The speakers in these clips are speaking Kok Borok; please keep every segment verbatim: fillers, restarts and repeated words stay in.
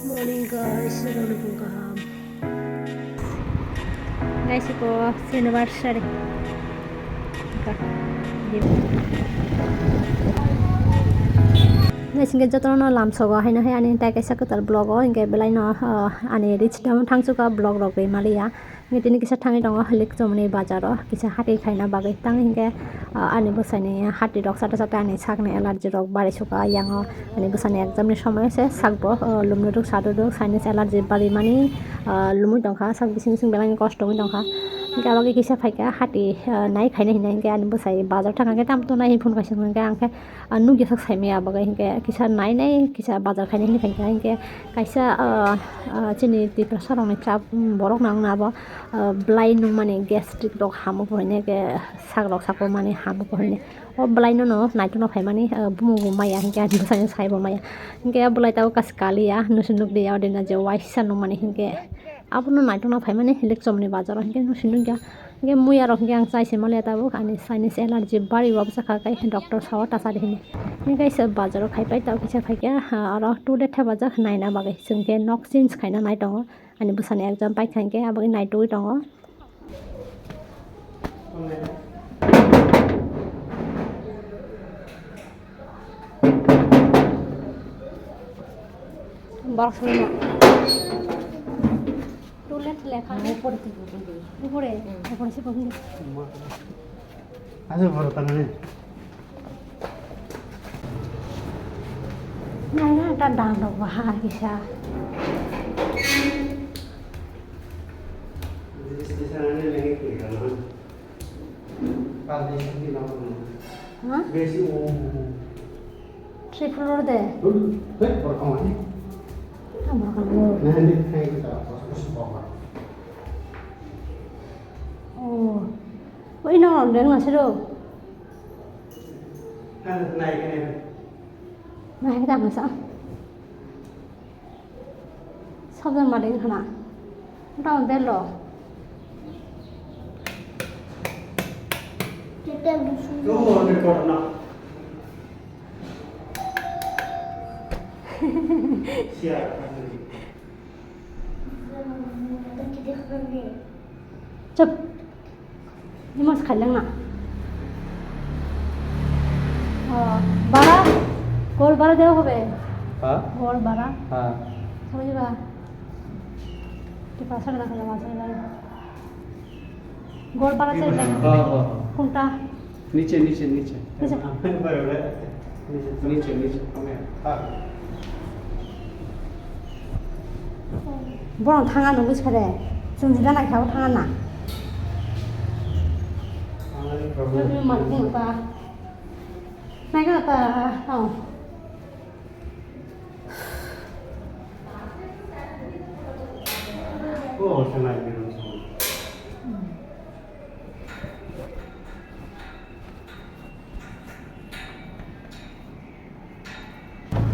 Morning guys, jotono phung kaham. Guys, iko anniversary. Guys, hinkhe jotono lamsogo haino hai ani tai kaisa kwtal vlog o hinkhe belai no, ah, ani reach down thangsuka vlog rok ri maliya. Hinkhe tini kisa thangwi tongo Likchomoni bazaro, kisa hati khaina bagwi. Tang hinkhe, ah, ani bwsaini hati rok sata sata ani sakni allergy rok bari suka yango. Ani bwsani exam ni somoy se sakbo, ah, lumnwdwk sadwdwk sinus allergy bari mani, ah, lumwi tongkha, sak bising bising belai kosto wngwi tongkha. Hinkhe abo khe kisa phaikha hati, ah, nai khaina hinwi hinkhe ani bwsai bazar thangkha khe tamo tongnai hinwi phone kaisa hinkhe ang khe, ah, nukya sak saimaya abo khe hinkhe kisa nai nai kisa bazar khaina hinwi phaikha hinkhe kaisa, ah, ah, chini Tiprasa rokni chap, um, borok nang nabo. Ah, bwlai nungmani gastric rok hamo bo hwnwi khe sak rok sako mani hamo bo hwnwi. O bwlai no no naitok no phaimani, ah, bumung bo maya hinkhe ani bwsai no sai bo maya. Hinkhe o bwlai tabuk kasi kaliya, nusi nukliya, o dina je waisa nungmani hinkhe abono naitok no phaimani Likchomoni bazaro hinkhe nusi nukya. Hinkhe muya rok hinkhe ang chai se maliya tabuk ani sinus allergy bari wabsa kha khe doctor sao ta sadi hini. Hinkhe kaisa bazaro khaipai tabuk kisa phaikha, ah, oro two day thepajak naina bagwi chwng khe nok change khaina nai tongo. Ani bwsani exam paikha hinkhe aboni naitugwi tongo. Borok songma. Toilet lekha. Upore, upore se bokni. Ajo boro tanane. Naina ta dang rok baha kisa. Ha? Three floor de. Tamo kan mo. Oh. Oi no deng na sero. Nai kita masa. Sabda mading khana. Tamo belo. Chop. Ni mas khailangna. Oh, bara? Gol bara dewa hobe? Ha? Gol bara? Ha. Samajh ba? Ki pasa na khala masa ba? Gol bara chai. Ha, ha. Kunta? Niche, niche, niche. Niche. Niche, niche. Borok thanga nw buji kha de. Chwng jida nai kha bo thanga na. Nw, nw, ma, nw, ta. Nai kha ta, oh.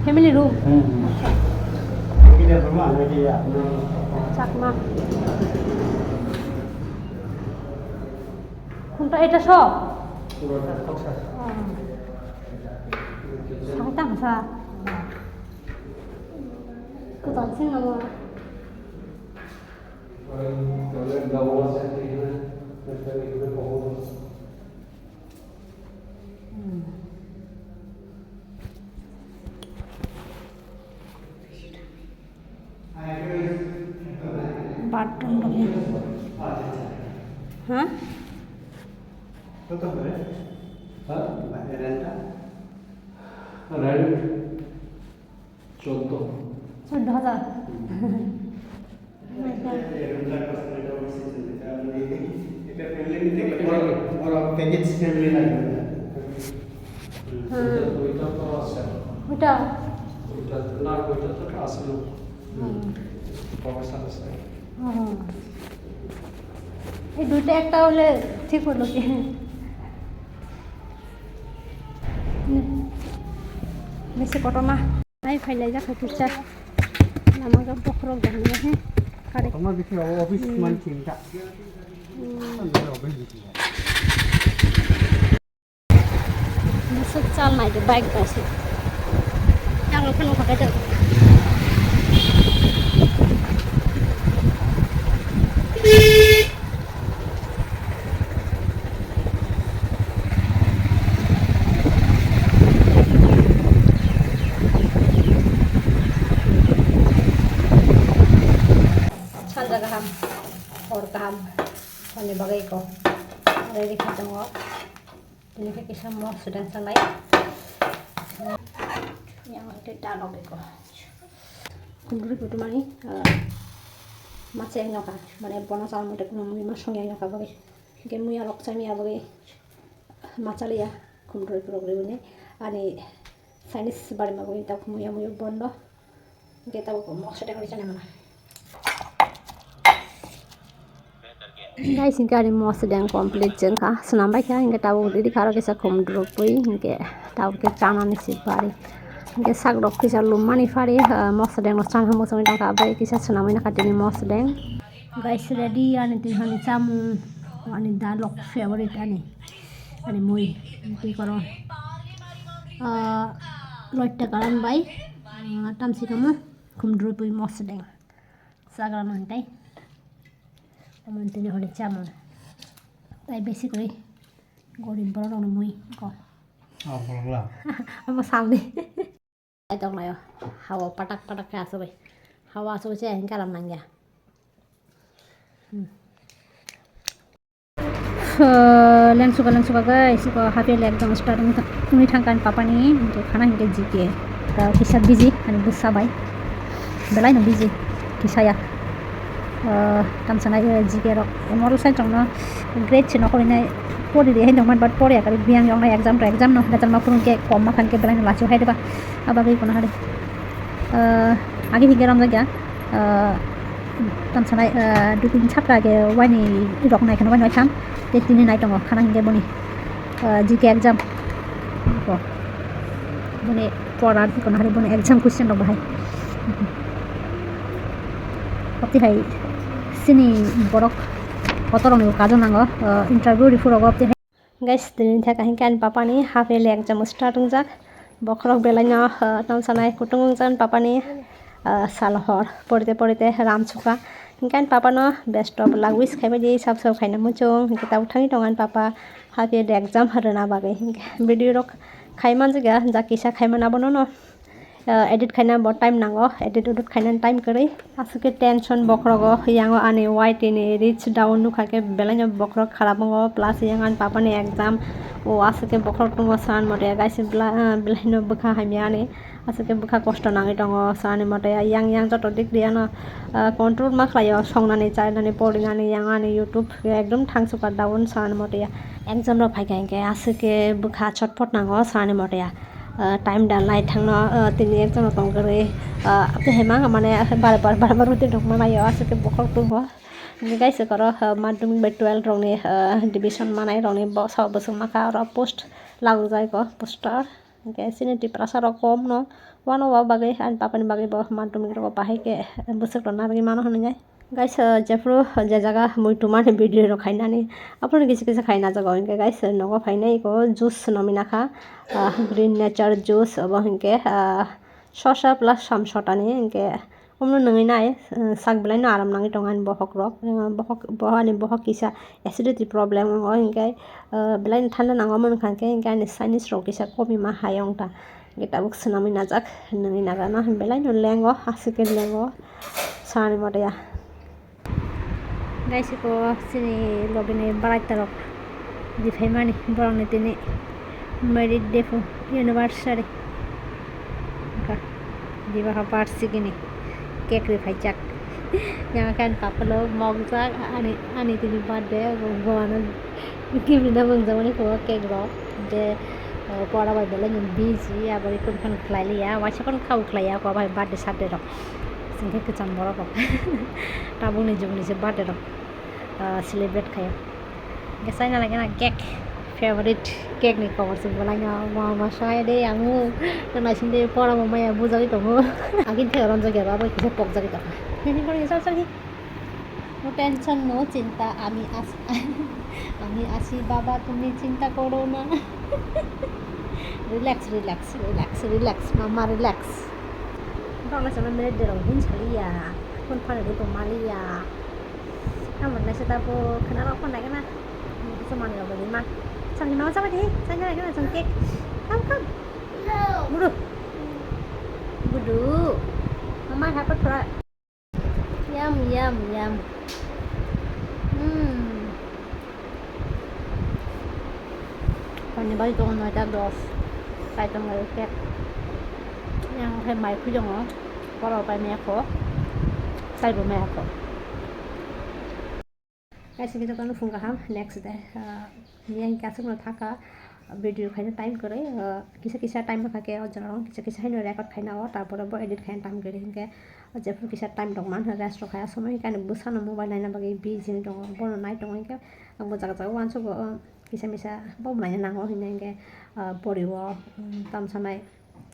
Family room. Hmm, hmm. Chakma. Kunta eta so? Oh. Sangtang sa. Kutan sing nama. Bathroom rok. Ha? Rent. Choddo. Choddo hajar. Boro, boro package family lage. Hmm. Oita, oita to ase. Oita? Oita, na, oita to ase no. Hmm. Professor ase. Hmm. Ei duita ekta hole thik holo ki. Besi kotorma. Ai, phailai jak kisa. Lama ga bokhorok dahani he. Kare. Kotorma bisi office. Hmm. Man chinta. Hmm. Office bisi. Musuk chal nai de bike bai se. Yang lo phano khakai jak. Bagwi ko ready khe tongo. Tini khe kisa mosodeng sanai. Yang tei dalok eko. Khumdrui kutumani, ah, ma chai nokha, mane bono chal mate kuno mui ma songya nokha bagwi. Hingke mui arok chami abagwi ma chaliya, khumdrui purok ribuni. Ani Chinese bari magwi tabuk muya muya bondo. Hingke tabuk mosodeng rwi chana mano. Guys, hingke ani mosodeng complete jengkha, swnam baikha, hingke tabuk ready kha aro kisa khumdrupui, hingke tabuk khe chanani se bari. Hingke sakrok kisa lummani phari, ah, mosodeng no chana hamuk changwi tongkha, abo kisa swnamwi nakha tini mosodeng. Guys, ready ani tini hani chamung, ani dalok favorite ani, ani mui, twi koro, ah, loitta kalan bai, ah, tamsi kamo khumdrupui mosodeng. Chagra nang tei. Omo tini hwnwi chamung. Tai basically gorib borok rokni mui ko. Oh, bolokla. Omo salni. Tai tong laio. Hawa patak patak khe asugwi. Hawa asugwi se hingke alam nangya. Hmm. Lengsuka lengsuka guys, iko hapya le ekdom start wngwi thang-, wngwi thangkha ani papani, hingke khana hingke G K. Ta kisa busy, ani bwsa bai. Belai no busy, kisaya. Ah, tamsanai, eh, G K rok. Moral science rok no grade se nokhorwi nai pori ri hai tongmani, but pori ya kari biyang yong nai exam rok, exam no, exam ma phurung khe kom ma khan khe belai no lachi hai diba. Abagwi kono hari. Ah, agi hingke romjak ya. Ah, tamsanai, ah, dui tin chapter age waini rok nai kheno waini waitham. Tei tini nai tongo khana hingke boni, ah, G K exam. Bo. Boni pora kono hari boni exam question rok bahai. Obti hai sini borok kotor rok ni kajo nango, ah, interview riphu rogo obti hai. Guys, tini thaka hingke ani papani half yearly exam start wngjak. Bokhorok belai no, ah, tamsanai kutung wngjak ani papani, ah, sal hor porite porite ram sukha. Hingke ani papano best of luck wish khaibai di, sab sab khaina muchung. Hingke tabuk thangwi tongo ani papa half yearly exam rwna bagwi. Hingke video rok khai manjak ya, ja kisa khai mano abono no. Ah, edit khaina bo time nango, edit udit khaina time kwrwi. Aswk khe tension bokhorogo, yango ani Y T ni reach down nukha khe belaino bokhorok kharap wngo, plus yang ani papani exam. O aswk khe bokhorok tongo sani mote, guys, bela-, ah, belaino bwkha hamya ani, aswk khe bwkha kosto nangwi tongo sani mote, yang yang joto dik ri ano, ah, control ma khlaio, songnani, chainani, porinani, yang ani YouTube ekdom thangsuka down sani mote ya. Exam rok phaikha hinkhe aswk khe bwkha chotpot nango sani mote ya. Ah, time da nai thangno, ah, tini ekjano tong kwrwi, ah, tei hai ma mane bare bare bare bare twi rok manaio aswk khe bokhorok tongo. Hingke guys, oro, ah, madhyamik bai twelve rokni, ah, division manai rokni bwsao bwswk makha oro post lagjak o poster. Hingke chini Tiprasa rok kom no, wano wa bagwi ani papani bagwi bo madhyamik rogo bahai khe bwswk rok narwgwi mano hinwi nai. Guys, ah, jephuru je jaga muitu mani video rok khainani, aphuru kisa kisa khaina jaga o hinkhe guys, nogo phainai eko juice swnamwi nakha, ah, green nature juice obo hinkhe, ah, sosa plus samsotani hinkhe omono nwngwi nai, ah, sak belai no aram nangwi tongo ani bokhok rok, ah, bokhok, boh-, ani bokhok kisa acidity problem wngo hinkhe, ah, belai no thanda nango omo wngkha hinkhe, hinkhe ani sinus rok kisa komima hai wngkha. Hingke tabuk swnamwi najak, nini nagano belaino lengo, aswk khe lengo, sani mote ya. Guys, iko chini logini bwraitorok riphaimani borokni tini married day fu anniversary. Wngkha, bibaha barsikini cake riphaijak. Yang khe ani kapalo mokjak, ani, ani tini birthday, bo ano gift rina mwngjak mani khe o cake rok. Je, eh, pora bai belai ni busy, abo ni phone phano khlai liya, waisa phano kha bo khlai ya, abo bai birthday saturday rok. Chwng khe kwcham borok rok. Tabuk ni jug ni se birthday rok, ah, celebrate khai o. Hingke chaina lai gana cake, favorite cake ni kokor se belai no, ma, ma, sai de, ang o, naising de, pora bo maya bujagwi tongo. Agin the ronjak ya, abo kisa pokjagwi tongo. Nini kori, sal, sal, hi. No tension, no chinta, ami as-, ami achi baba, tumi chinta koro na. Relax, relax, relax, relax, mama, relax. Bang na sama mere derong hin saliya, kun phana de to maliya. Kamu na seta po kena rok phana kena. Itu mana ya beli ma. Sama mama sama di, saya kena sama cake. Come, come. Buru. Buru. Mama hapa thora. Yum, yum, yum. Hmm. Ni bai tongo noita dos. Pai tongo cake. Yang khe mai phui tongo. Poro pai maya kho. Saibo maya kho. Guys, hingke jotono phung kaham, next day. Ah, miya hingke aswkno thaka, video khaina time kwrwi, ah, kisa kisa time rwkha khe o jorao, kisa kisa haino record khaina o, tarpore bo edit khaina time kwrwi hingke, o jephuru kisa time rok manha rest rok kha, asomoi hingke ani bwsano mobile naina bagwi busy wng tongo, bono nai tongo hingke, ang bo jaga jaga uansugo, o kisa misa bo naina nango hinwi hingke, ah, poriwo, um, tamsanai.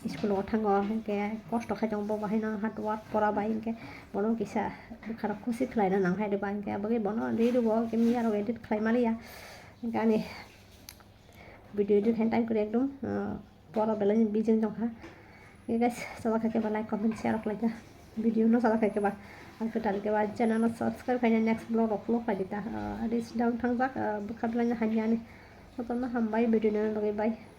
School o thango, hingke kosto khai tongo, bo bahaino hard work pora bai, hingke bono kisa bwkha rok khusi khlaina nang hai de ba, hingke aboni bono ri rwo, hingke miya rok edit khlai maliya, hingke ani video edit khaina time kwrwi ekdom, ah, pora belai ni busy wng tongkha. Hingke guys, chajak kha khe ba like, comment, share rok khlai kha, video no chajak kha khe ba, ang kwtal khe ba channel no subscribe khaina next vlog rok follow khlai di ta, ah, reach down thangjak, ah, bwkha belai ni hamya ani. Jotono hambai video naina bagwi, bye.